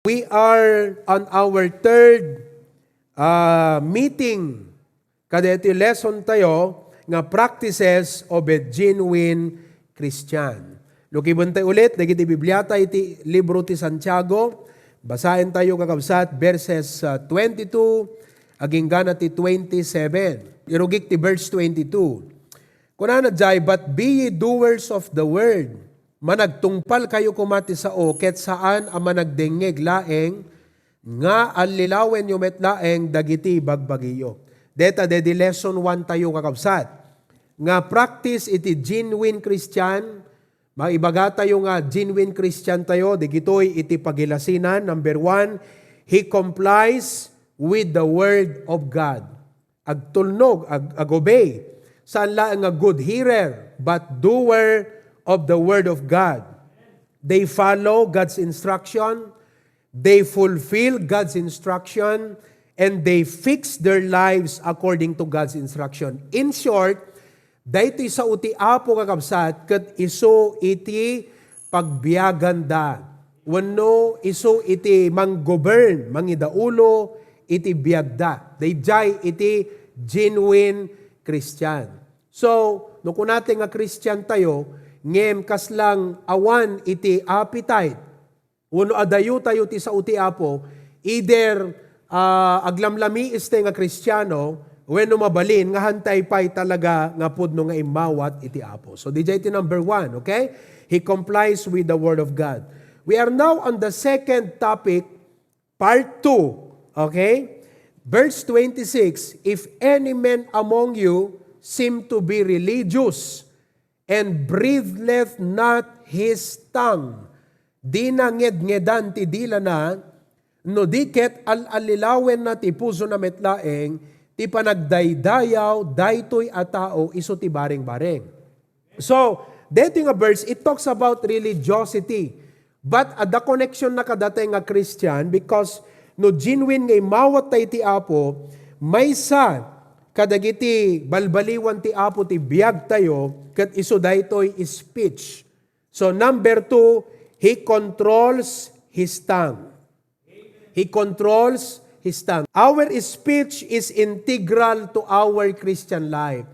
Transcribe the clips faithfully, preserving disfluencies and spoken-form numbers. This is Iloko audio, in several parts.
We are on our third, ah, meeting kadaytoy lesson tayo nga practices of a genuine Christian. Lukiben tayo ulit dagiti Bibliata iti libro ti Santiago. Basaen tayo, kakabsat, verses, ah, twenty-two agingga na ti twenty-seven. Irugik ti verse twenty-two. Kunana jay, "But be ye doers of the word." Managtungpalkayo koma ti sao, ket saan a managdengngeg laeng, nga allilawenyo met laeng dagiti bagbagiyo. Deta, dedi lesson one tayo, kakabsat, nga practice iti genuine Christian. Maibaga tayo nga genuine Christian tayo, digitoy iti pagilasinan. Number one, he complies with the word of God. Agtulnog, ag-, agobey. Saan laeng nga good hearer, but doer of the word of God. They follow God's instruction, they fulfill God's instruction, and they fix their lives according to God's instruction. In short, daytoy sao ti Apo, kakabsat, ket isu iti pagbiaganda, wenno isu iti manggovern, mangidaulo iti biagda. Daydiay iti genuine Christian. So, no kunatayo nga Christian tayo, ngem kaslang awan iti appetite wenno adayo tayo ti sao ti Apo, either, ah, aglamlamiis tayo nga Kristiano, wenno mabalin nga hantay pay talaga nga pudno nga immawat iti Apo. So, didiay ti number one, okay? He complies with the Word of God. We are now on the second topic, part two, okay? Verse twenty-six, "If any man among you seem to be religious, and bridleth not his tongue." Dina ngedngedan ti dilana, no di ket al-allilawenna ti pusona met laeng, ti panagdaydayaw daytoy a tao isu ti barengbareng. So, daytoy nga verse, it talks about religiosity. But adda connection na kadatayo nga Christian, because no genuine nga immawat tayo iti Apo, maysa kadagiti balbaliwan ti Apo ti biag tayo, ket isu daytoy speech. So, number two, he controls his tongue. He controls his tongue. Our speech is integral to our Christian life.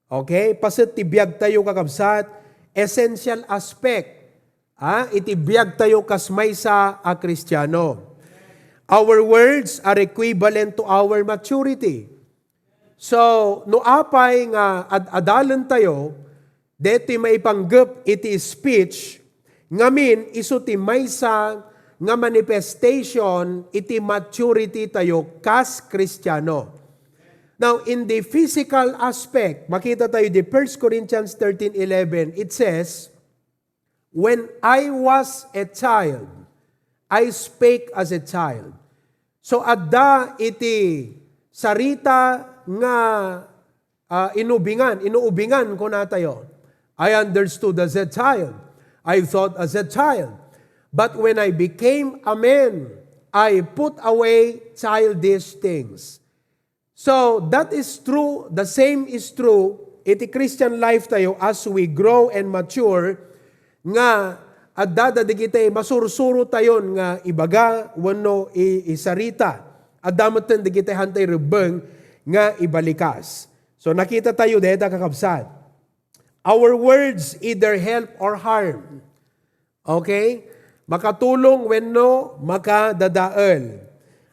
Okay? Paset ti biag tayo, kakabsat, essential aspect, ah, iti biag tayo kas maysa a Kristiano. Our words are equivalent to our maturity. So, no apay nga ad-adalen tayo, deti maipanggep iti speech, ngamin isu ti maysa nga manifestation iti maturity tayo kas Kristiano. Now, in the physical aspect, makita tayo di First Corinthians thirteen eleven, it says, "When I was a child, I spake as a child." So, adda iti sarita nga, ah, inubingan, inuubingan, kunatayo. "I understood as a child. I thought as a child. But when I became a man, I put away childish things." So, that is true. The same is true iti Christian life tayo as we grow and mature, nga adda dagiti masursuro tayon nga ibaga wenno i-, isarita. Adda metten dagiti hantay rebbeng nga ibalikas. So, nakita tayo deta, kakabsat. Our words either help or harm. Okay? Makatulong wenno makadadael.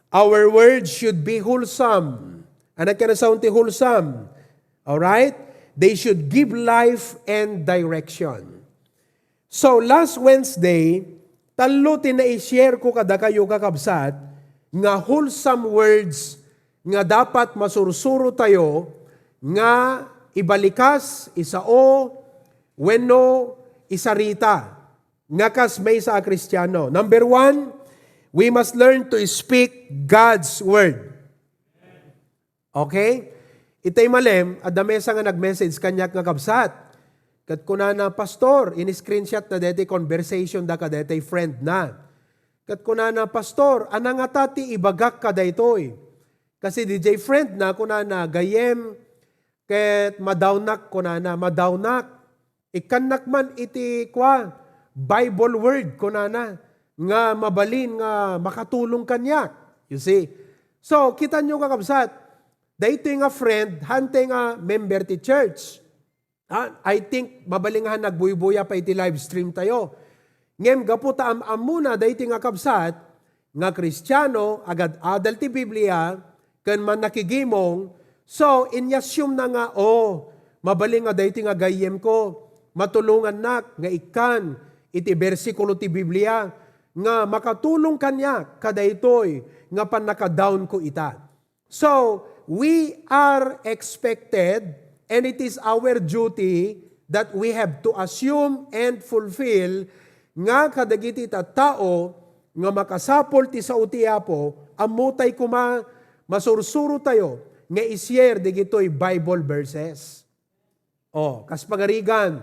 Our words should be wholesome. Ania ti nasaon ti wholesome? All right? They should give life and direction. So, last Wednesday, tallo ti nai-share ko kadakayo, kakabsat, nga wholesome words nga dapat masursuro tayo nga ibalikas, isao, wenno isarita nga kas maysa a Kristiano. Number one, we must learn to speak God's word. Okay? Itay malem, adda maysa nga nag-message kaniak nga kabsat. Ket kunana, "Pastor," in-screenshot na deti conversation da kadetay friend na. Ket kunana, "Pastor, ania ngata ti ibagak kadaytoy?" Kasi didiay friend na, kunana, "Gayyem, ket madawnak," kunana, "madawnak. Ikkannak man iti," kua, "Bible word," kunana. nga mabalin nga makatulong kaniak. You see? So, kitanyo, kakabsat, daytoy nga friend, hantay nga member ti church. Ah, I think, mabalin nga nagbuybuya pa iti live stream tayo. Ngem gapu ta am-ammona daytoy nga kabsat, nga Kristiano, agad-adal ti Biblia, ken mannakigimong, so, inyassume na nga, "Oh, mabalin nga daytoy nga gayyemko, matulongannak nga ikkan iti bersikulo ti Biblia nga makatulong kaniak kadaytoy nga pannakadownko ita." So, we are expected, and it is our duty that we have to assume and fulfill nga kadagiti tattao nga makasapul ti sao ti Apo, ammotay koma, masursuro tayo nga i-share digitoy Bible verses. Oh, kas pagarigan,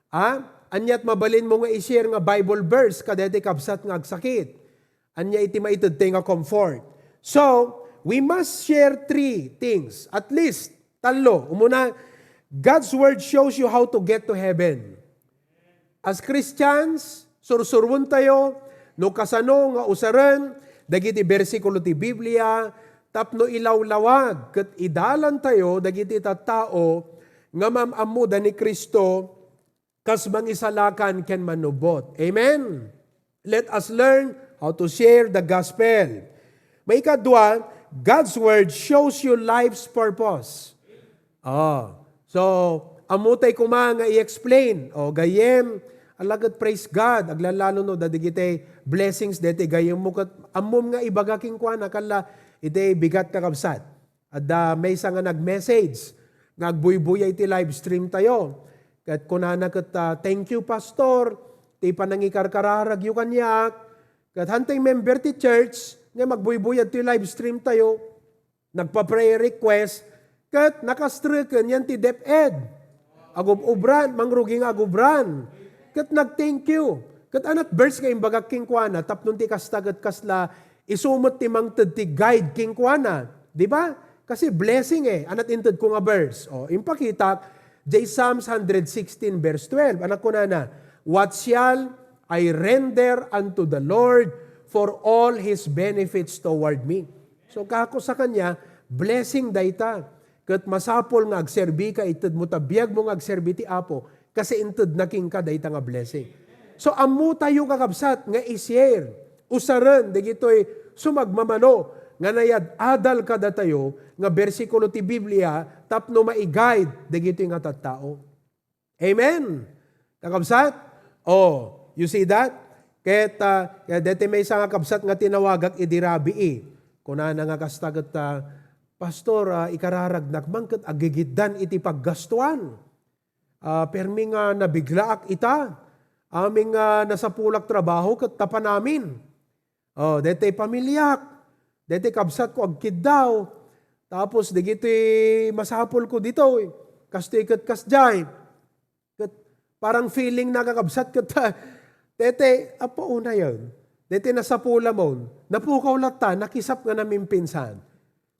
ah, aniat mabalinmo nga i-share nga Bible verse kadaytoy kabsat nga agsakit? Ania iti maited tayo nga comfort? So, we must share three things, at least tallo. Umuna, God's Word shows you how to get to heaven. As Christians, sursuroentayo no kasano nga usaren dagiti bersikulo ti Biblia tapno ilawlawag ket idalantayo dagiti tattao nga maam-ammoda ni Cristo kas mangisalakan ken mannubbot. Amen? Let us learn how to share the gospel. Maikadua, God's Word shows you life's purpose. Ah. So, ammotay koma nga i-explain. O, gayyem, ala ket praise God, aglalalo no, dadigiti blessings deti gayyemmo ket ammom nga ibaga kenkuana, kalla, iti bigat kakabsat. Adda maysa nga nag-message nga agbuybuya iti live stream tayo. Ket kunana ket, ah, "Thank you, Pastor, ti panangikarkararagyo kaniak." Ket hantay member ti church nga agbuybuya ti live stream tayo. Nagpa-prayer request, ket nakastreken yan ti DepEd. Agub-ubran, mangrugi nga agubran. Ket nag-thank you. Ket anat verse nga imbagak kenkuana, tapno ti kasta ket kasla isu met ti mangted ti guide kenkuana. Di ba? Kasi blessing eh. Anat inted ko nga verse. O, impakitak, jay Psalms one hundred sixteen verse twelve. Anak kunana, "What shall I render unto the Lord for all His benefits toward me?" So, kako sa kanya, blessing dayta. Ket masapul nga agserbi ka, ited mo ta biag mo nga agserbi ti Apo, kasi inted na kenka dayta nga blessing. So, ammo tayo, kakabsat, nga i-share, usaren, dagitoy sumagmamano nga nayad-adal kadatayo nga bersikulo ti Biblia tapno maiguide dagitoy nga tattao. Amen. Kakabsat? Oh, you see that? Ket, ah, ket deti maysa nga kabsat nga tinawagak idi rabii. Kunana nga kasta ket, ah, "Pastor, ah, ikararagnak man ket agigiddan iti paggastuan. Ah, permi nga nabiglaak ita. Amin nga nasapulak trabaho ket tapan amin." Oh, daytoy pamiliak, daytoy kabsatko agkiddaw. Tapos dagiti masapulko ditoy, kastoy ket kasdiay. Ket parang feeling na kakabsat ket, daytoy, apo, unayen. Daytoy nasapulamon, napukaw latta, nakisap nga namimpinsan.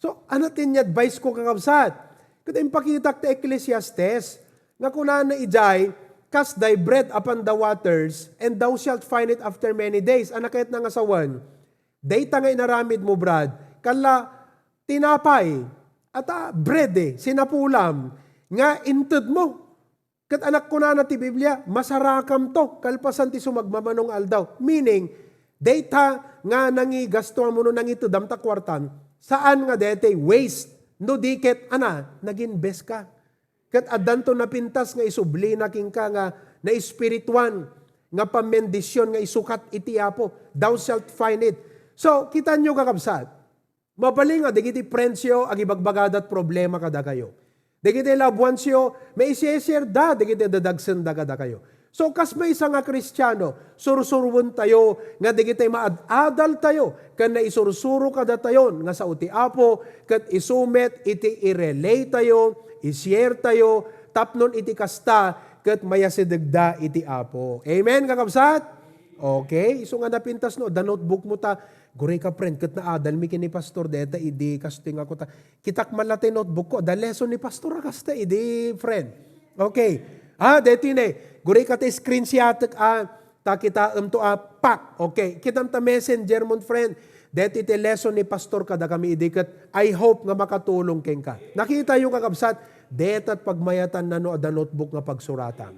So, anat ti advice ko, kakabsat? Ket impakitak ti Ecclesiastes, nga kunana idiay, "Cast thy bread upon the waters, and thou shalt find it after many days." Anakayat na nga sawen, dayta nga inaramid mo, Brad, kalla tinapay, ata bread eh, sinapulam, nga inted mo. Ket anak kunana ti Biblia, "Masarakamto kalpasan ti sumagmamano nga aldaw." Meaning, dayta nga nangigastuam wenno nangitedam ta kuartam, saan nga daytoy waste. No di ket, ana, nag-invest ka. Ket addanto napintas nga isublina kenka nga naespirituan nga pammendision nga isukat iti Apo. Thou shalt find it. So, kitanyo, kakabsat, mabalin nga dagiti friendsyo, agibagbagadat problema kadakayo. Dagiti loved onesyo, maisishare da dagiti dadagsenda kadakayo. So, kas maysa nga Kristiano, sursuroentayo nga dagiti maad-adaltayo ken naisursuro kadatayon nga sao ti Apo, ket isu met iti i-relay tayo, i-share tayo, tapnon iti kasta, ket mayasidegda iti Apo. Amen, kakabsat? Okay, isu nga napintas no, da notebook mo ta, "Gurayka, friend, ket naadalmi ken ni Pastor deta idi kastoy nga kuta." Kitak man la ti notebook ko, da lesson ni Pastor a kasta idi, friend. Okay. Ah, deti ne. Gurayka ti screenshot, ah, Ta kitaemto a pak. Okay. Kitam ta messenger mon, friend. Deti ti lesson ni Pastor kadakami idi ket I hope nga makatulong kenka. Nakitayo, kakabsat, deta pagmayatanna no adda notebook nga pagsuratan.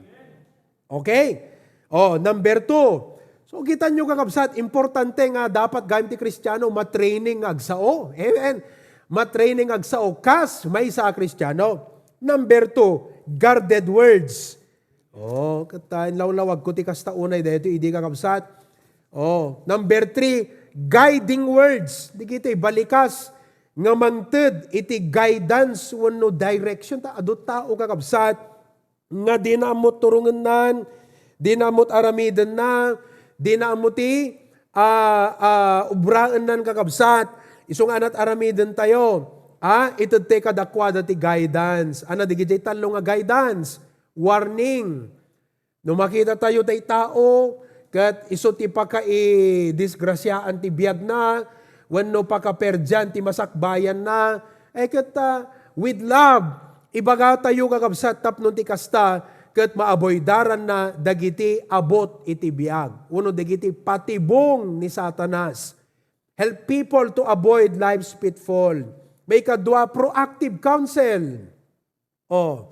Okay? Oh, number two. So, kitanyo, kakabsat, importante nga dapat gayam ti Kristiano matraining nga agsao. Amen. Matraining agsao kas maysa a Kristiano. Number two, guarded words. Oh, ket ta inlawlawagko ti kasta unay daytoy idi, kakabsat. Oh, number three, guiding words. Dagiti balikas nga mangted iti guidance wenno direction. Ta adu tao, kakabsat, nga dina ammo turongennan, dina ammo aramidenna, dina ammo ti, ah, ah, ubraennan, kakabsat. Isu nga anat aramidentayo, ah, itedte kadakuada ti guidance. Ana, dagiti tallo nga guidance. Warning. No makitatayo tay tao, ket isu ti pakaidisgrasiaan ti biagna, wenno pakaperdian ti masakbayanna, ay ket, ah, with love, ibagatayo, kakabsat, tapno ti kasta, ket maavoidaranna dagiti abut iti biag, wenno dagiti patibong ni Satanas. Help people to avoid life's pitfall. Maikadua, proactive counsel. Oh.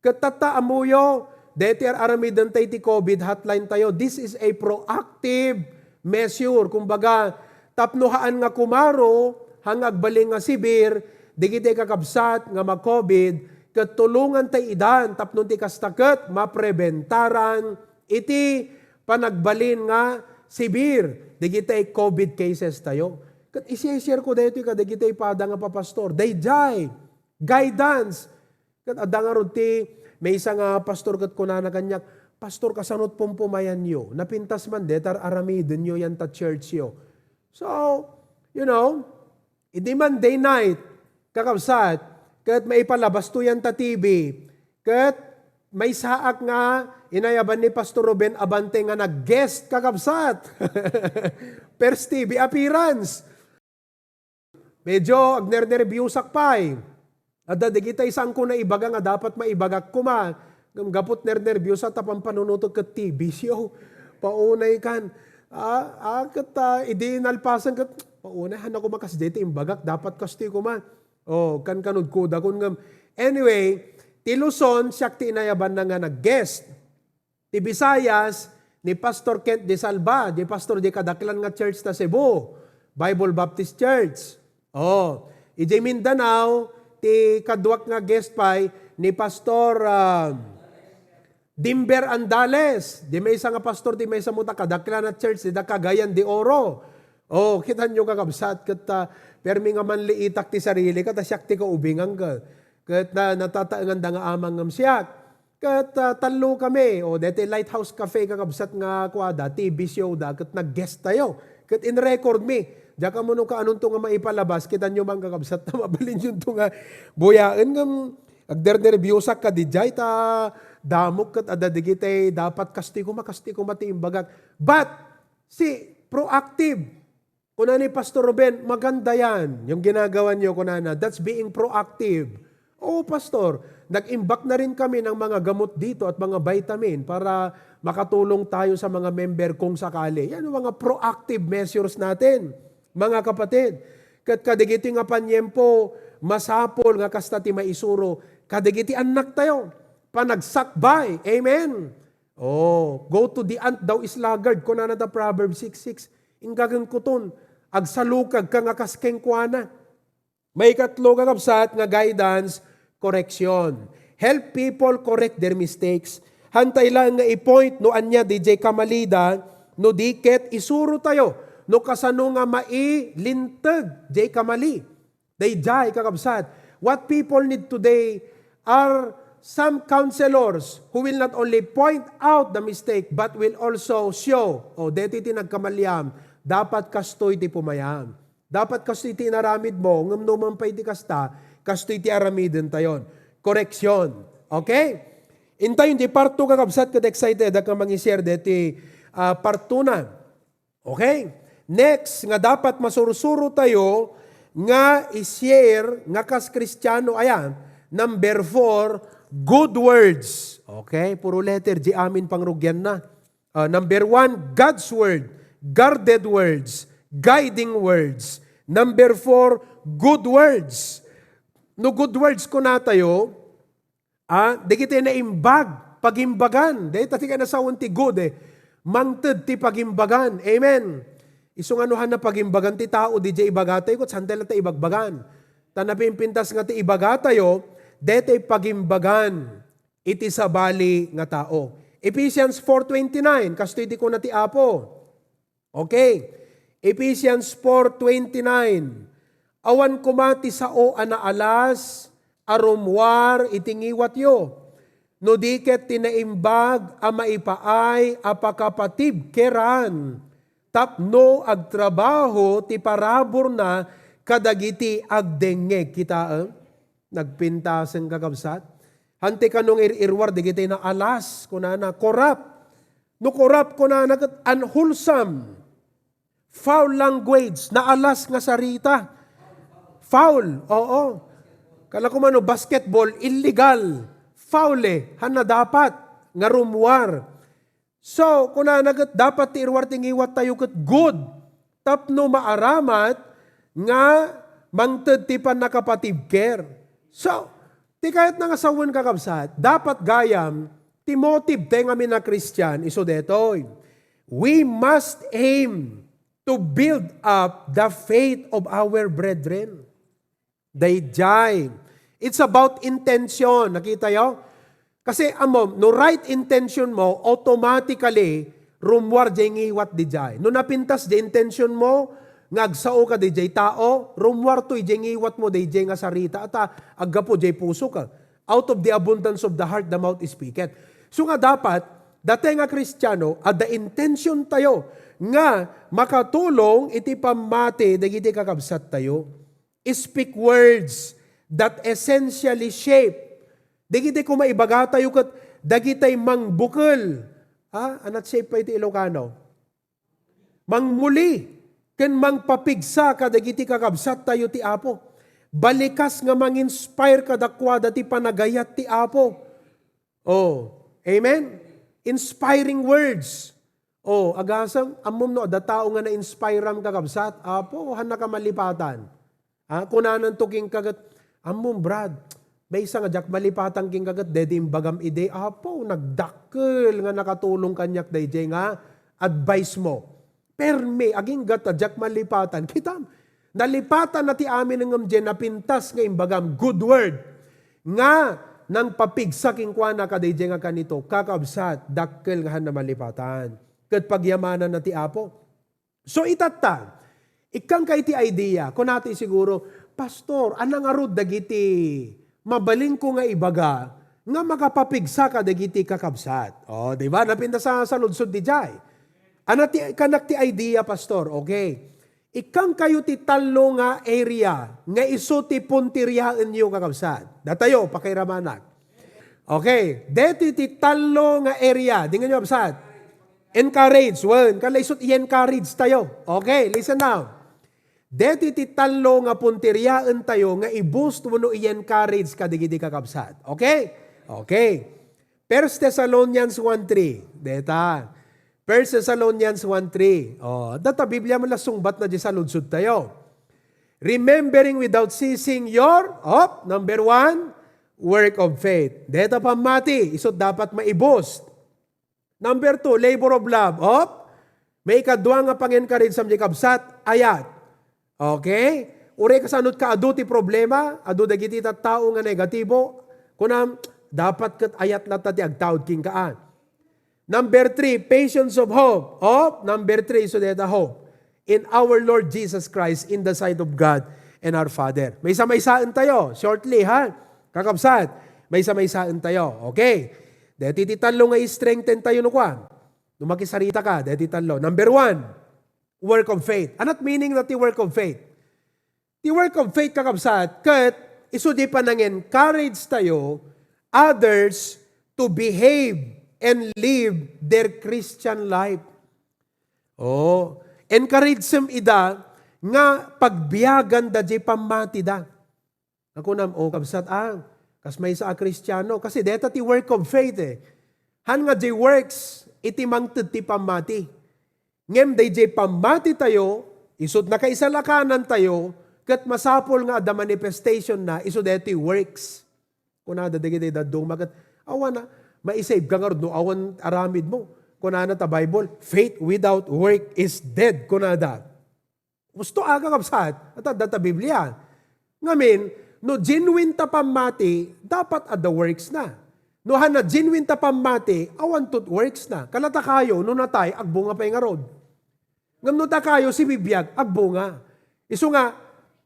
Ket tatta, ammoyo, daytoy ar-aramidentayo ti COVID hotline tayo. This is a proactive measure. Kumbaga, tapno haan nga kumaro, haan nga agbalin nga sibir, dagiti kakabsat nga ma-COVID, ket tulongantay idan tapno ti kasta ket mapreventaran iti panagbalin nga sibir dagiti COVID cases tayo. Ket isi-share ko daytoy kadagiti pada nga papastor. Daydiay, guidance. Ket adda ngarud ti maysa nga pastor ket kunana kaniak, "Pastor, kasano't pumpumayanyo? Napintas man deta ar-aramidenyo yanta churchyo." So, you know, idi Monday night, kakabsat, ket maipalabasto yanta T V, ket maysaak nga inayaban ni Pastor Ruben Abante nga nag-guest, kakabsat. First T V appearance. Medyo agnernerbiosak pay. Adda dagiti saanko naibaga nga dapat maibagak koma. Ngem gapu't nernerbiosa ta pampanunotek ket T V show. Paunay kan. Ah, ah, ket, ah, idi nalpasen ket, "Paunay, haan a koma kasdiay ti imbagak. Dapat kastoy koma." Oh, kankanod kudakon ngem. Anyway, ti Luzon, siak ti inayabanna nga nag-guest. Ti Visayas, ni Pastor Kent de Salva, di pastor di kadaklan nga church ta Cebu, Bible Baptist Church. Oh, idiay Mindanao, ti kaduak nga guest pay ni Pastor, ah, Dimber Andales. Di maysa nga pastor, di maysa mo ta kadaklan a church, di da Cagayan de Oro. Oh, kitanyo, kakabsat, ket, ah, permi nga manliitak ti sarili, ket siak ti kaubingan, ket, ket na, natataengan da nga amang ngem siak. Ket, ah, tallo kami, o, deti Lighthouse Cafe, kakabsat, nga kuada, T V show da, ket nag-guest tayo. Ket in-record mi. Diak ammo no kaanonto nga maipalabas, kitanyo man, kakabsat, ta mabalinyo to nga buyaen ngem agnernerbiosak kadidiay ta damok ket adda dagiti dapat kastoy koma, kastoy koma ti imbagak. But, si proactive, kuna ni Pastor Ruben, "Maganda yan, yung ginagawa niyo," kunana. "That's being proactive." "Oo, Pastor. Nag-imbak na rin kami ng mga gamot dito at mga vitamin para makatulong tayo sa mga member kung sakali." Yan ang mga proactive measures natin, mga kapatid. Ket kadagiti nga paniempo, masapul nga kasta ti maisuro kadagiti annak tayo. Panagsakbay. Amen. Oh, "Go to the ant thou sluggard," kunana ta Proverbs six six. Inka ken kuton, agsalukagka nga kas kenkuana. Maikatlo, kakabsat, nga guidance, correction. Help people correct their mistakes. Hantay laeng nga i-point no ania diay kamalida, no di ket isuro tayo no kasano nga mailinteg diay kamali. Daydiay, kakabsat, what people need today are some counselors who will not only point out the mistake but will also show, "Oh, deti ti nagkamaliam, dapat kastoy ti pumayam. Dapat kastoy ti inaramid mo, ngem no man pay ti kasta, kastoy ti aramiden tayon." Correction. Okay? Intayon ti part two, kakabsat, ket excited ak nga mangi-share deti, ah, part two na. Okay? Next, nga dapat masursuro tayo nga i-share nga kas Kristiano, ayan, number four, good words. Okay? Puro letter G, amin pangrugianna. Ah, number one, God's word. Guarded words. Guiding words. Number four, good words. No good words kunatayo, ah, dagiti naimbag, pagimbagan. Dayta ti kanasawen ti good, eh. Mangted ti pagimbagan. Amen. Isu nga no han napagimbagan ti tao, diay ibagatayo, ket saan tayo latta ibagbagan. Ta napimpintas nga ti ibagatayo, dayta pagimbagan iti sabali nga tao. Ephesians four twenty-nine, kastoy ti kuna ti Apo. Okay. Ephesians four twenty-nine, "Awan koma ti sao a naalas a rummuar iti ngiwatyo, no di ket ti naimbag a maipaay a pakapatibkeran tapno agtrabaho ti paraburna kadagiti agdengngeg." Kitaem? Nagpintasen, kakabsat. Hante kano nga ir-iruar dagiti naalas, kunana, corrupt. No corrupt, kunana, ket unwholesome. Foul language, naalas nga sarita. Foul, oo. Kala ko mano, basketball, illegal. Foul eh. Hanna dapat nga rummuar. So, kunana ket dapat ti iruar ti ngiwattayo ket good tapno maaramat nga mangted ti pannakapatibker. So, ti kayatna nga sawen, kakabsat, dapat gayam ti motive tayo ngamin a Kristian isu detoy. We must aim to build up the faith of our brethren. Daydiay. It's about intention. Nakita yo? Kasi, amo, no right intention mo, automatically, rummuar jay ngiwat daydiay. No napintas jay intention mo, nga agsao ka daydiay tao, rummuar toy jay ngiwat mo, daydiay nga sarita, ta aggapu jay puso ka. Out of the abundance of the heart, the mouth speaketh. So nga dapat, dayta nga Kristiano, adda intention tayo nga makatulong iti pammati dagiti kakabsat tayo. Speak words that essentially shape. Dagiti koma ibagatayo ket dagitay mangbukel. Ha? Anat shape pa iti Ilocano? Mangmuli ken mangpapigsa kadagiti kakabsattayo ti Apo. Balikas nga manginspire kadakuada ti panagayat ti Apo. Oh, amen? Inspiring words. Oh, agasem, ammom no adda tao nga na-inspiram, kakabsat? Apo, hanna ka malipatan. Ah, kunananto kenka ket, "Ammom, Brad, maysa nga diak malipatan kenka ket daydi imbagam idi." Apo, nagdakkel nga nakatulong kaniak daydiay nga advice mo. Permi, agingga ta diak malipatan. Kitam, nalipatan na ti amin ngem diay napintas nga imbagam, good word, nga nangpapigsa kenkuana kadaydiay nga kanito, kakabsat, dakkel nga hanna malipatan. Ket pagyamanan na ti Apo. So, itatta, ikkanka iti idea, kunatayo siguro, "Pastor, ania ngarud dagiti mabalinko nga ibaga nga makapapigsa kadagiti kakabsat?" Oh, di ba? Napintas a saludsod daydiay. Ania ti, kanak ti idea, Pastor? Okay. Ikkankayo ti tallo nga area nga isu ti punteriaenyo, kakabsat. Datayo, pakairamanak. Okay. Deti ti tallo nga area. Dingan nyo, kabsat. Encourage. Wen, kala isut i-encourage tayo. Okay, listen now. Deti ti tallo nga punteriaentayo nga i-boost wenno i-encourage kadagiti kakabsat. Okay? Okay. First Thessalonians one three. Deta. First Thessalonians one three. Oh, data Biblia man la sungbat na di saludsod tayo. Remembering without ceasing your, op, number one, work of faith. Deta pammati, isut dapat maibus. Number two, labor of love. Op, maikadua nga pangencourage sa kabsat, ayat. Okay? Uray kasano ti kaadu ti problema, adu dagiti tattao nga negatibo, kunam, dapat ket ayat latta ti agtaud kenka. Number three, patience of hope. Hope. Number three, so deta hope in our Lord Jesus Christ in the sight of God and our Father. Maysa-maysaen tayo. Shortly, ha? Kakabsat, maysa-maysaen tayo. Okay. Deti ti tallo nga i-strengthen tayo no kuan. No makisarita ka, deti tallo. Number one, work of faith. Anat meaning na ti work of faith? Ti work of faith, kakabsat, ket isu di panangencourage tayo others to behave and live their Christian life. Oh, encourage sem ida nga pagbiagan da di pammatida. Ako nam, oh, kabsat, ah, kas maysa a Kristiano. Kasi deta ti work of faith, eh. Han nga di works, iti mangted ti pammati. Ngem dayjay pammatitayo, isut' nakaisalakanantayo, ket masapul nga adda manifestationna isu daytoy works. Kunada dagiti dadduma ket, awan a, maisave ka ngarud no awan aramidmo. Kunana ta Bible, "Faith without work is dead," kunada. Gusto a, kakabsat, at adda ta Biblia. Ngamin, no genuine ta pammati, dapat adda works na. No hana genuine ta pammati, awan tot works na. Kalata kayo, no natay, agbunga pay ngarud. Ngem no ta kayo, sibibiag, agbunga. Isu nga,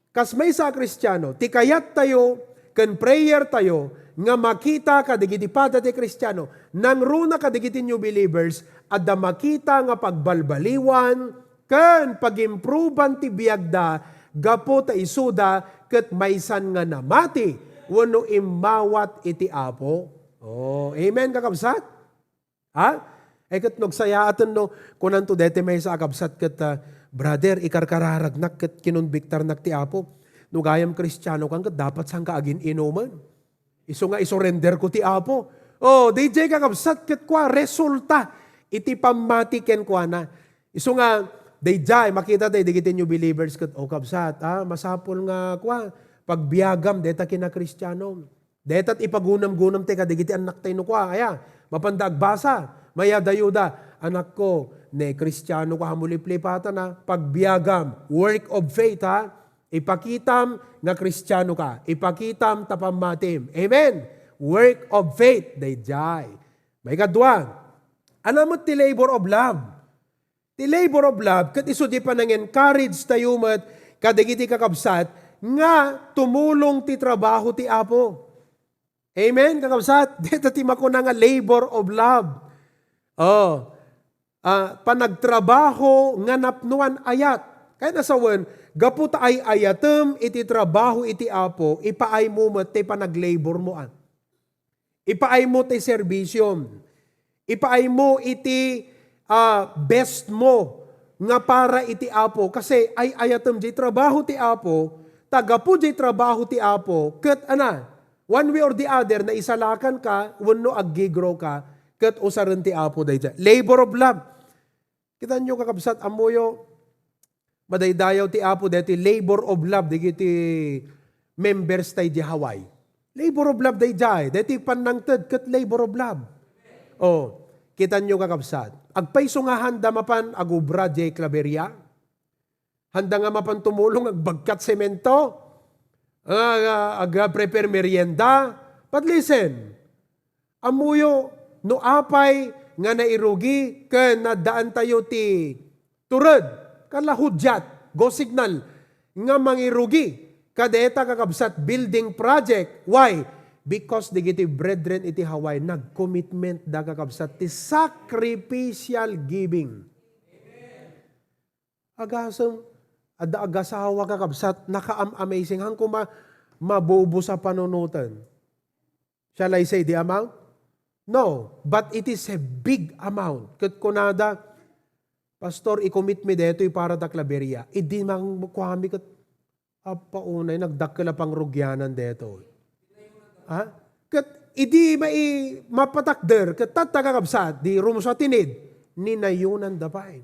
kas maysa a Kristiano, ti kayattayo ken prayer tayo nga makita kadagiti pada ti Kristiano, nangruna kadagiti new believers, adda makita nga pagbalbaliwan ken pagimproban ti biagda gapu ta isuda ket maysan nga namati wenno immawat iti Apo. Oh, amen, kakabsat? Ha? Ay, ket no agsayaaten no, kunanto daytoy maysa a kabsat ket, ah, "Brother, ikarkararagnak ket kinonbiktarnak ti Apo. No gayam Kristiano kan, ket dapat saan ka agin-inumen. Isu nga isurrender ko ti Apo." Oh, dayjay kakabsat ket kua, resulta iti pammati kenkuana. Isu nga, dayjay, makita tayo, dagiti new believers ket, "Oh, kabsat, ah, masapul nga, kua, pagbiagam, deta kina Kristiano." Deta ti ipagunam-gunam ti kadagiti annak tayo no kua, aya, mapanda agbasa, mayadayoda, "Anakko, ne Kristiano ka, hamu liplipatan, ha? Pagbiagam, work of faith, ha? Ipakitam nga Kristiano ka. Ipakitam ta pammatim." Amen. Work of faith, dayjay. Maikadua, ania met ti labor of love? Ti labor of love, ket isu ti panang-encourage tayo met kadagiti kakabsat nga tumulong ti trabaho ti Apo. Amen, kakabsat? Deta ti makuna nga labor of love. Oh, ah, panagtrabaho nga napnoan ayat. Kayat a sawen, gapu ta ay-ayatem iti trabaho iti Apo, ipaaymo met ti panaglabormo, ah. Ipaaymo ti serbisyom. Ipaaymo iti, ah, best mo nga para iti Apo. Kasi ay-ayatem jay trabaho ti Apo, ta gapu jay trabaho ti Apo, ket ana, one way or the other, naisalakan ka, wenno aggigrow ka, ket usaren ti Apo dayta. Labor of love. Kitanyo, kakabsat, ammoyo, madaydayaw ti Apo daytoy labor of love dagiti members tay di Hawaii. Labor of love dayjay, daytoy pannangted ket labor of love. Oh, kitanyo, kakabsat, agpayso nga handa mapan agubra di Claveria? Handa nga mapan tumulong agbagkat semento? Ah, ah, aga-prepare merienda? But listen, ammoyo no apay nga nairugi ken naddaantayo ti tured, kala hudyat, go signal, nga mangirugi kadayta, kakabsat, building project. Why? Because dagiti brethren iti Hawaii, nag-commitment da, kakabsat, ti sacrificial giving. Agasem, adda agasawa, kakabsat, nakaam-amazing. Haan ko ma-, mabubos a panunoten. Shall I say the amount? No, but it is a big amount. Ket kunada, "Pastor, i-commit mi daytoy para ta Claveria." Idi man kuami ket, "Apay unay, nagdakkel a pangrugianan daytoy." Ha? Ket idi mai-, mapatakder, ket tatta, kakabsat, di rumsa tinid, ninayonanda pay.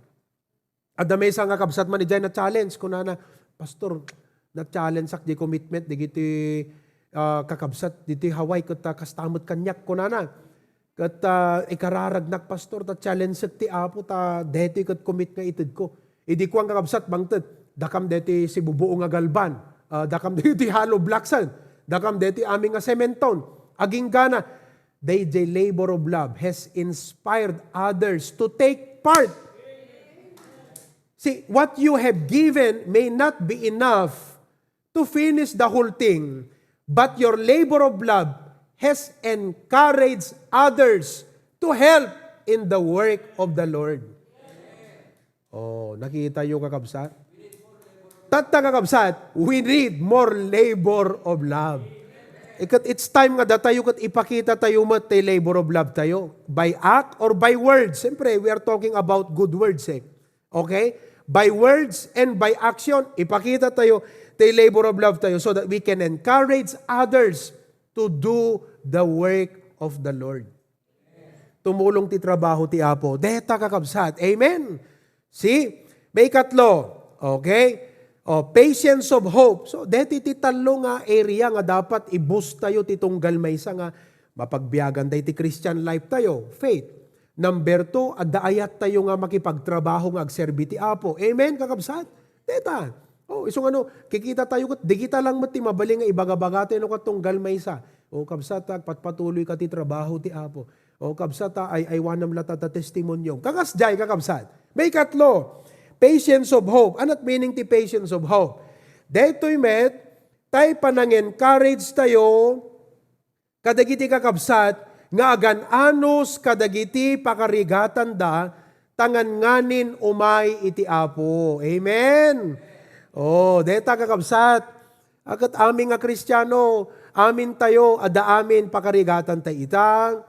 Adda maysa nga kabsat man idiay na-challenge, kunana, "Pastor, na-challengeak di commitment dagiti, ah, kakabsat ditoy Hawaii ket, ah, kasta met kaniak," kunana. "Ket, ah, ikararagnak, Pastor, ta challengeek ti Apo, ta daytoy ket commit nga itedko." Idi kuan, kakabsat, mangted, "Dakam daytoy sibubuo nga galban, ah, dakam daytoy hollow blocksen, dakam daytoy amin nga sementon." Agingga na, dayjay labor of love has inspired others to take part. See, what you have given may not be enough to finish the whole thing, but your labor of love has encouraged others to help in the work of the Lord. Oh, nakita yo, kakabsat? Tatta, kakabsat, we need more labor of love. Ikat, it's time nga datayo ket ipakita tayo met ti labor of love tayo. By act or by words? Siyempre, we are talking about good words, eh. Okay? By words and by action, ipakita tayo ti labor of love tayo so that we can encourage others to do the work of the Lord. tumulong ti trabaho ti Apo. Deta, kakabsat. Amen? See? Maikatlo. Okay? O, patience of hope. So, deti ti tallo nga area nga dapat i-boost tayo ti tunggal maysa nga mapagbiagan tayo ti Christian life tayo, faith. Number two, adda ayat tayo nga makipagtrabaho nga agserbi ti Apo. Amen, kakabsat? Deta. O, isu nga no, kikita tayo ket, di kita lang met ti mabalin nga ibaga-baga tayo no kat tunggal maysa. O, kabsat, agpatpatuloy ka ti trabaho ti Apo. O, kabsat, a, ay, aywanam latta ta testimonyo. Kakas jay, kakabsat. Maikatlo, patience of hope. Anat meaning ti patience of hope? Daytoy met, tay panangen-encourage tayo, kadagiti kakabsat nga agan-anos kadagiti pakarigatanda, ta ngan-nganin umay iti Apo. Amen. Oh, deta kakabsat. Akat amin nga Kristiano, amin tayo, adda amin pakarigatan tay ita,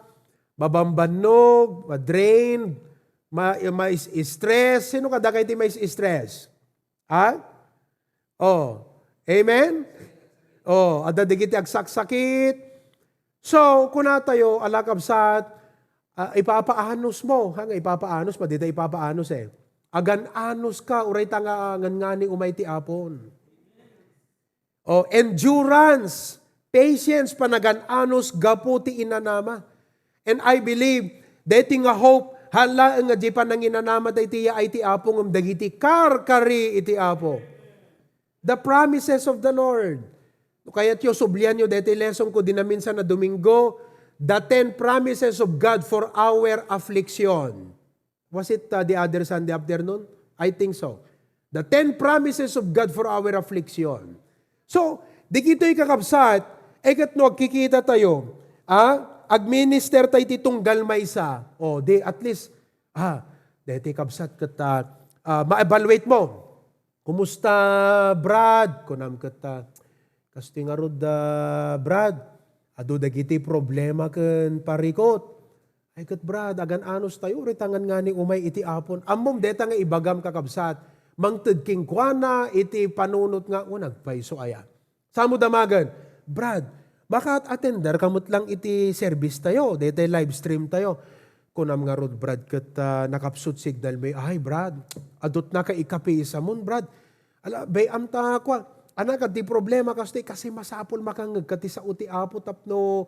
mabambannog, ma-drained, ma-, ma-stress. Sino kadagiti ma-stress? Ha? Oh. Amen? Oh, adda dagiti agsaksakit. So, kuna tayo, ala kabsat, ah, ipapaanos mo. Ha, nga ipapaanos, pa dita ipapaanos eh. Agan-anos ka, uray ta nga, ah, ngan-ngani umay ti Apon. Oh, endurance, patience, panagan-anos gapu ti inanama. And I believe, deti nga hope, hala nga di pananginanama daytoy ay ti Apo, ngem dagiti karkari iti Apo. The promises of the Lord. No kayatyo, sublianyo deti lesson ko di naminsan na Domingo, the ten promises of God for our affliction. Was it, uh, the other Sunday afternoon? I think so. The ten promises of God for our affliction. So, dagitoy kakabsat, ay ket no agkikita tayo, ah, agminister tayo ti tunggal maysa. O, di, at least, ah, deti kabsat ket, ah, ah, ma-evaluate mo. "Kumusta, Brad?" Kunam ket, ah, "Kastoy ngarud, ah, Brad, adu dagiti problema ken parikot." Ay ket, Brad, agan-anos tayo, uray ta ngan-ngani umay iti Apon. Ammom deta nga ibagam, kakabsat, mangted kenkuana iti panunot nga, "O, nagpayso aya." Sa mo damagen, "Brad, maka-attender ka met lang iti service tayo, daytoy live stream tayo." Kunam ngarud, Brad, ket, ah, nakapsut signal mi. "Ay, Brad, adutna ka ikapisamon, Brad. Ala, bay-am ta, kua, anak, addi problema, kastoy, kasi masapul makangngeg ka ti sao ti Apo tapno,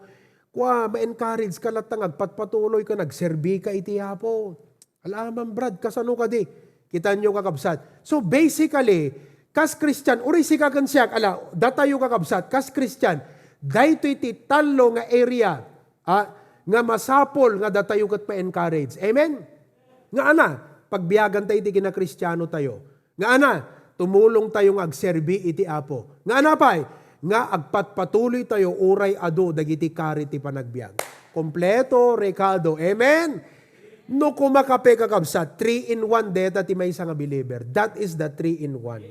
kua, ma-encourage ka latta nga agpatpatuloy ka, nagserbi ka iti Apo." Ala man, Brad, kasano kadi? Kitanyo, kakabsat. So, basically, kas Christian, uray sika ken siak, ala, datayo, kakabsat, kas Christian, daytoy ti tallo nga area, ah, nga masapul nga datayo ket ma-encourage. Amen? Nga ana, pagbiagan tayo iti kinakristiano tayo. Nga ana, tumulong tayo nga agserbi iti Apo. Nga ana pay, nga agpatpatuloy tayo uray adu dagiti kari ti panagbiag. Kompleto, rekado. Amen? No kumakape, kakabsat, three in one deta ti maysa nga believer. That is the three in one.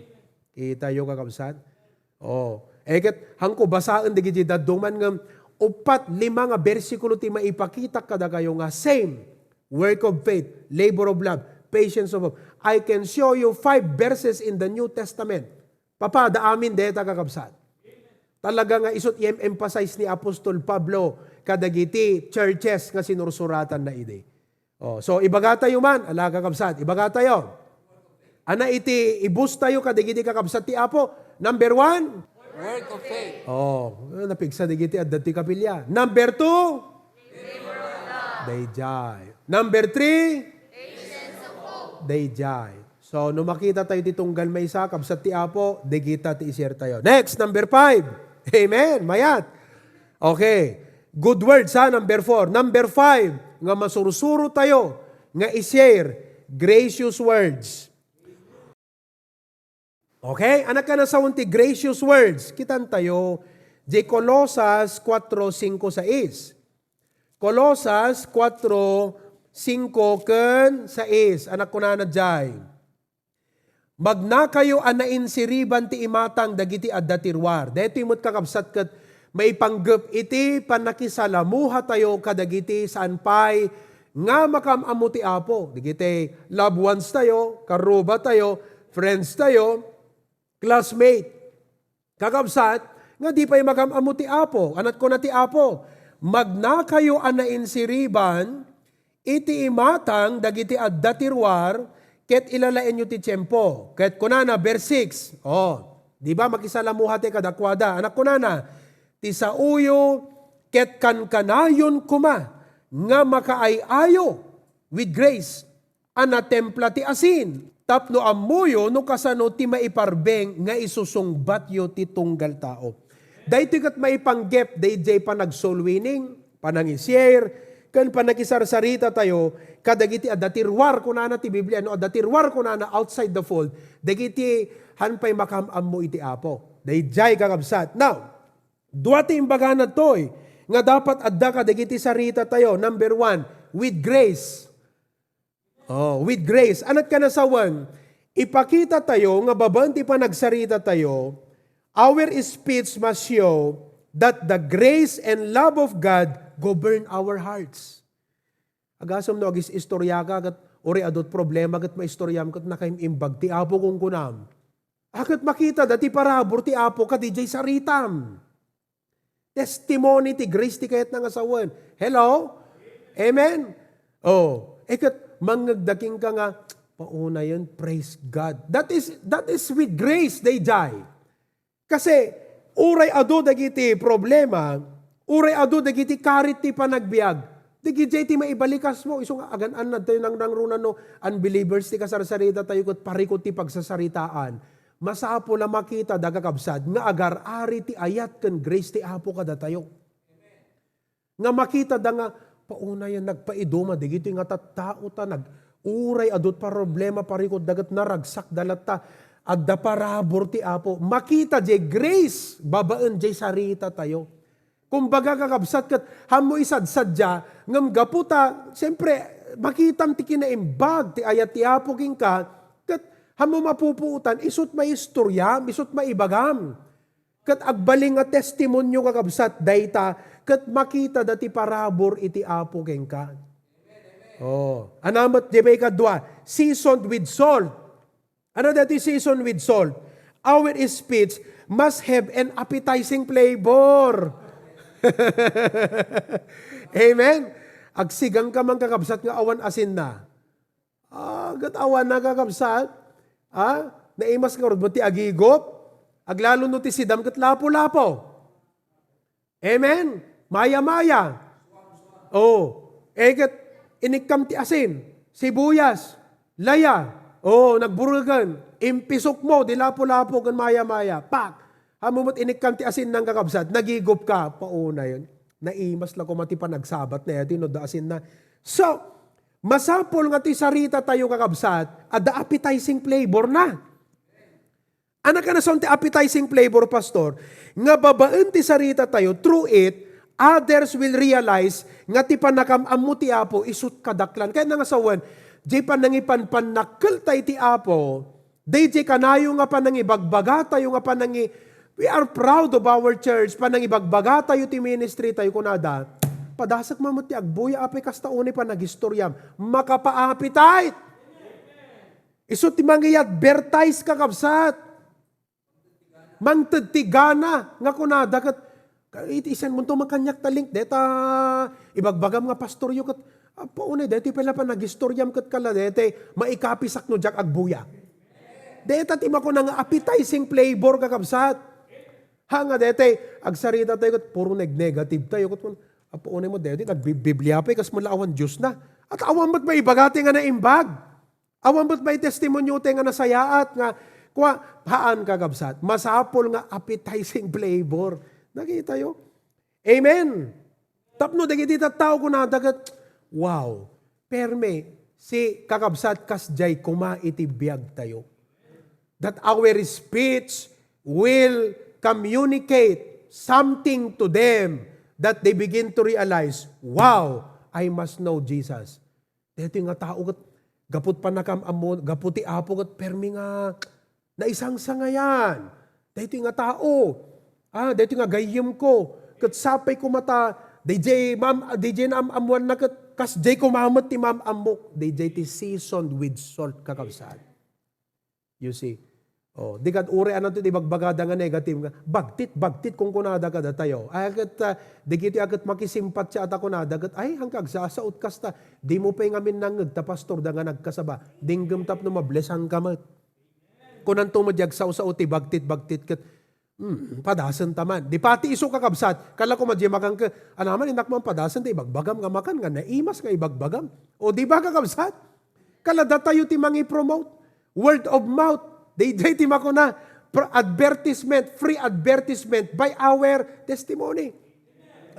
Kitayo, kakabsat? Oh. Eh, ket, hangko basaen dagiti dadduma ngem uppat, lima nga bersikulo ti maipakitak kadakayo nga same. Work of faith, labor of love, patience of hope. I can show you five verses in the New Testament. Papada amin deta, kakabsat. Talaga nga isut' i-emphasize ni Apostol Pablo kadagiti churches nga sinursuratanna idi. Oh, so, ibaga tayo man, ala, kakabsat, ibaga tayo. Ana iti i-boost tayo kadagiti kakabsat ti Apo. Number one. Work of faith. Oh, napigsa dagiti adda ti kapilya. Number two. Dayjay. Number three. Dayjay. So, no makita tayo ti tunggal maysa, kabsat ti Apo, dagita ti i-share tayo. Next, number five. Amen. Mayat. Okay. Good words, ha, number four. Number five, nga masursuro tayo nga i-share, gracious words. Okay? Anak ka na sa ti gracious words. Kitan tayo, di Colosas kuatro singko sais. Colosas kuatro singko ken sais. Anak ko na na jay. Magnakayo a nainsiriban ti imatang dagiti adda ti ruar. Daytoy met, kakabsat, ket maipanggep iti pannakisalamuhatayo kadagiti saan pay nga makaam-ammo ti Apo. Dagiti loved ones tayo, karuba tayo, friends tayo, classmate. Kakabsat, nga di pay makaam-ammo ti Apo. Anat kuna ti Apo, magnakayo a nainsiriban iti imatang dagiti adda ti ruar, ket ilalaenyo ti tiempo. Ket kunana, verse six, oh, di ba makisalamuha ti kadakuada? Anak kunana, ti saoyo ket kankanayon koma nga makaay-ayo with grace a natempla ti asin, tapno ammoyo no kasano ti maiparbeng nga isusungbatyo ti tunggal tao. Daytoy ket maipanggep daydiay panagsoul winning, panangi-share, ken panakisarsarita tayo kadagiti adda ti ruar, kunana ti Biblia, no adda ti ruar, kunana outside the fold, dagiti han pay makam-ammo iti Apo. Daydiay, kakabsat. Now, dua ti imbagana toy nga dapat adda kadagiti sarita tayo. Number one, with grace. Oh, with grace. Anat ka nasawan? Ipakita tayo nga babaen ti panagsarita tayo, our speech must show that the grace and love of God govern our hearts. Agasem no agis-istorya ka ket uray adut problema ket maistoryam ket nakaim-imbag ti Apo kunkunam. A, ket makita da ti parabur ti Apo kadi jay saritam. Testimony ti grace ti kayatna nga sawen. Hello? Amen? Oh, e ket mangngegda kenka nga, paunayen, praise God. That is, that is with grace, dayjay. Kasi, uray adu dagiti problema, uray adu dagiti karit ti panagbiag, dagiti ti maibalikas mo, isu nga agan-an nadtayo nang, nangrunan no unbelievers ti kasarsarita tayo ket parikut ti pagsasaritaan. Masapul a makita da, kakabsat, nga agar-ari ti ayat ken grace ti Apo kadatayo. Nga makita da nga, pauna yan, nagpaiduma, digitoy nga tattao ta, nag-, uray adut problema, parikut da ket naragsak da latta, adda parabur ti Apo. Makita jay grace, babaen jay sarita tayo. Kumbaga, kakabsat, ket hammo isadsadia, ngem gapu ta, siyempre, makitam ti kinaimbag ti ayat ti Apo kenka, ket hammo mapupuotan, isut' maistoryam, isut' maibagam. Ket agbalin nga testimonio, kakabsat, dayta, ket makita da ti parabur iti Apo kenka. Oh, ania met ti maikadua, seasoned with salt. Ania daytoy season with salt? Our speech must have an appetizing flavor. Amen? Agsigangka man, kakabsat, nga awan asinna. Ah, ket awan, kakabsat. Ah, naimas ngarud met ti agigup. Aglalo no ti sidam ket lapu-lapu. Amen? Maya-maya. Oh, e ket inikkam ti asin, sibuyas, laya. Oh, nagbureken. Impisok mo, di lapu-lapu ken maya-maya. Pak! Hammo met inikkam ti asinna, kakabsat, nagigup ka. Pauna yan. Naimas la koma ti panagsabat na yati, no, da asinna. So, masapul nga ti sarita tayo, kakabsat, adda appetizing flavor na. Ania kanason ti appetizing flavor, Pastor? Nga babaen ti sarita tayo, through it, others will realize nga ti pannakam-ammo ti Apo isut' kadaklan. Kayatna nga sawen, jay panangipanpannakkelta iti Apo, dayjay kanayo nga panangibagbagatayo nga panangi-, we are proud of our church, panangibagbagatayo ti ministry tayo, kunada, padasek man met ti agbuya, apay kasta unay panagistoryam. Makapa-appetite! Isu ti mangi-advertise, kakabsat. Mangted ti gana nga kunada ket, ka-, iti, isenmonto man kaniak ta link, deta ibagbagam nga pastoryo ket, apo, unay, deti pay la panagistoryam ket kala, deti maikapisak no diak agbuya. Deta ti makuna nga appetizing flavor, kakabsat. Ha nga deti, agsarita tayo ket puro neg-, negative tayo ket kun, apo, unay mo, deti nagbibiblia pay, kas mo la awan Dios na. At awan met maibagati nga naimbag. Awan met maitestimonyote nga nasayaat nga, kua, haan, kakabsat. Masapul nga appetizing flavor. Nakitayo? Amen. Tapno dagiti tattao kunada ket, wow, perme, si kakabsat, kasdiay koma iti biag tayo. That our speech will communicate something to them that they begin to realize, wow, I must know Jesus. Daytoy nga tao ket gapu ti pannakam-ammo, gapu ti Apo ket permi nga naisangsangayan. Daytoy nga tao, ah, daytoy nga gayyemko, ket sapay koma ta, dayjay maam-, dayjay naam-ammoanna ket kasdiay koma met ti maam-ammok. Dayjay ti seasoned with salt, kakabsat. You see? Oh, di kad uray ananto ti ibagbagada nga negative nga, "Bagtit, bagtit," kunkunada kadatayo. Ay, ket, ah, digitoy a ket makisimpatya a ta kunada ket, "Ay, hangka agsasaot kasta. Dimo pay ngamin nangngeg ta pastorda nga nagkasaba. Dinggem tapno mablesanka met." Kunanto met di agsao-sao ti bagtit-bagtit ket, hmm, padasenta man. Di pati isu, kakabsat. Kala ko madi makan ket, "Anaman, innak man padasen ta ibagbagam nga makan nga naimas nga ibagbagam." O, di ba, kakabsat? Kala datayo ti mangi-promote. Word of mouth. Daydiay ti makuna, pr-, advertisement, free advertisement by our testimony.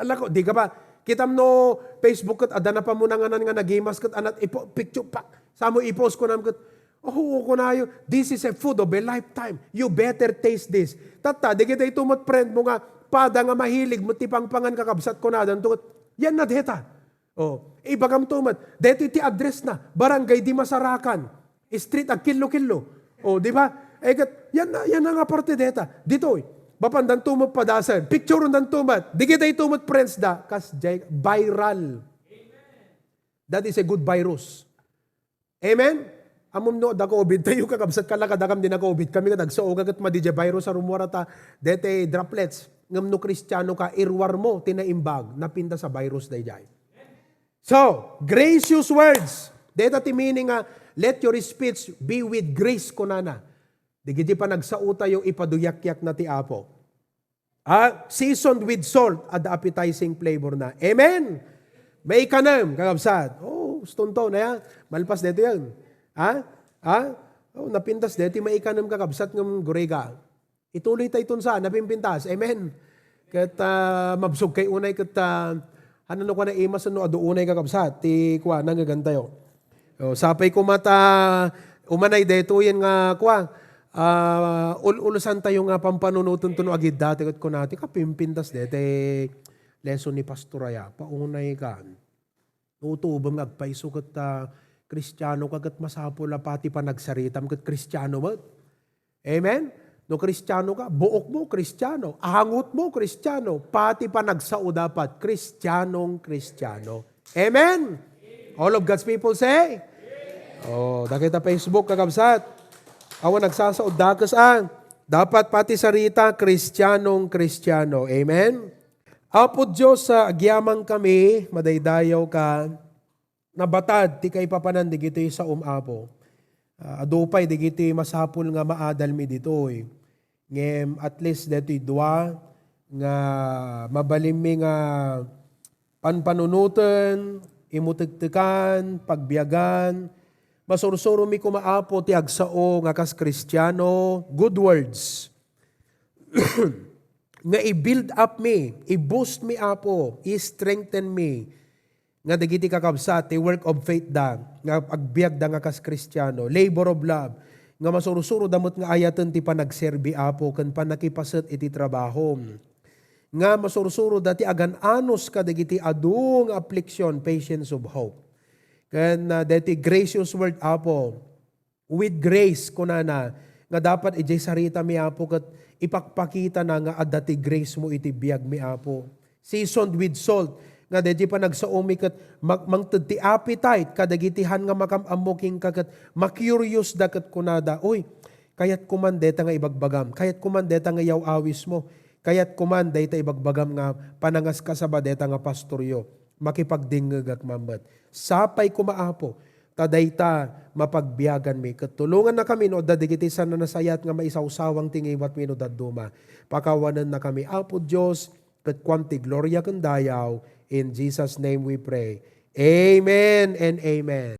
Ala ko, di ka ba? Kitam no Facebook ket adda na pamunanganan nga nagimas ket anat ipo-, picture pak. Samo i-post ko nam ket, "Oh, kunayo, this is a food of a lifetime. You better taste this." Tatta, di kita ito met friend mo nga pada nga mahilig met ti pangpangan, kakabsat, kunadan to ket, "Yan na deta." Oh, ibagam to met, "Detoy ti address na, Barangay Dimasarakan, Street Agkillo-killo." Oh, di ba? Eh, ket, yan na, yan na nga parte deta. Ditoy, mapandan to met padasen. Picture dan to met. Di kita ito met friends da. Kas jay, viral. That is a good virus. Amen? Ammom no, da COVID tayo, kakabsat, kala kadakam di na COVID. Kami nga nagsao, ket madi jay virus a rummuar ta, dete droplets. Ngem no Kristiano ka, iruar mo, ti naimbag, napintas a virus dayjay. So, gracious words. Deta ti meaning nga, "Let your speech be with grace," kunana. Digiti panagsao tayo, ipaduyakyak na ti Apo. Ah, seasoned with salt, adda appetizing flavor na. Amen! Maikanem, kakabsat. Oh, uston to, na yan. Malpas dito yan. Ha? Ha? Oh, napintas dito, maikanem, kakabsat, ng gurega. Ituloy tayo itun sa, napimpintas. Amen. Ket, ah, mabsog kay unay ket, ah, ano no, kuna imas no adu unay, kakabsat, ti kua, nangegan tayo. Oh, sapay ko mata, umanay detoyen nga kua, ah, ul-ulusan tayo nga pampanunuton to no agidda ti ket kunati, kapimpintas dete lesson ni Pastor aya, paunay kan. Utubem nga agpayso ket, ah, Kristiano ka ket masapul a pati panagsaritam ket Kristiano met. Amen? No Kristiano ka, buok mo Kristiano, angot mo Kristiano, pati panagsao dapat Kristianong Kristiano. Amen? All of God's people say? Oh, dakita Facebook, kakabsat. Awan nagsasao, dakes a. Dapat pati sarita, Kristianong Kristiano. Amen? Apo Dios, ah, agyaman kami, madaydayaw ka, nabatad ti kaipapanan digitoy saom, Apo. Ah, adu pay digitoy masapul nga maadalmi ditoy. Ngem at least detoy dua nga mabalinmi nga panpanunoten, imutektekan, pagbiagan. Masursuromi koma, Apo, ti agsao nga kas Kristiano, good words. Nga i-build up mi, i-boost mi, Apo, i-strengthen mi, nga dagiti kakabsat, ti work of faith da, nga agbiagda nga kas Kristiano, labor of love, nga masursuro da met nga ayaten ti panagserbi, Apo, ken pannakipaset iti trabaho. Nga masursuro da ti agan-anos kadagiti adu nga affliction, patience of hope. Ken, ah, deti gracious word, Apo, with grace, kunana, nga dapat idiay saritami, Apo, ket ipakpakitana nga adda ti grace mo iti biagmi, Apo. Seasoned with salt, nga daydi panagsaomi ket mag-, mangted ti appetite kadagiti han nga makam-ammo kenka ket ma-curious da ket kunada, "Uy, kayat ko man dayta nga ibagbagam, kayat ko man dayta nga iyaw-awis mo, kayat ko man dayta ibagbagam nga panangaskasaba dayta nga pastoryo." Makipagdingngegak man met. Sapay koma, Apo, ta dayta mapagbiaganmi, ket tulongannakami no adda dagiti saan a nasayaat nga maisawsawang ti ngiwatmi no dadduma. Pakawanennakami, Apo Dios, ket kuan ti gloria ken dayaw. In Jesus' name we pray. Amen and amen.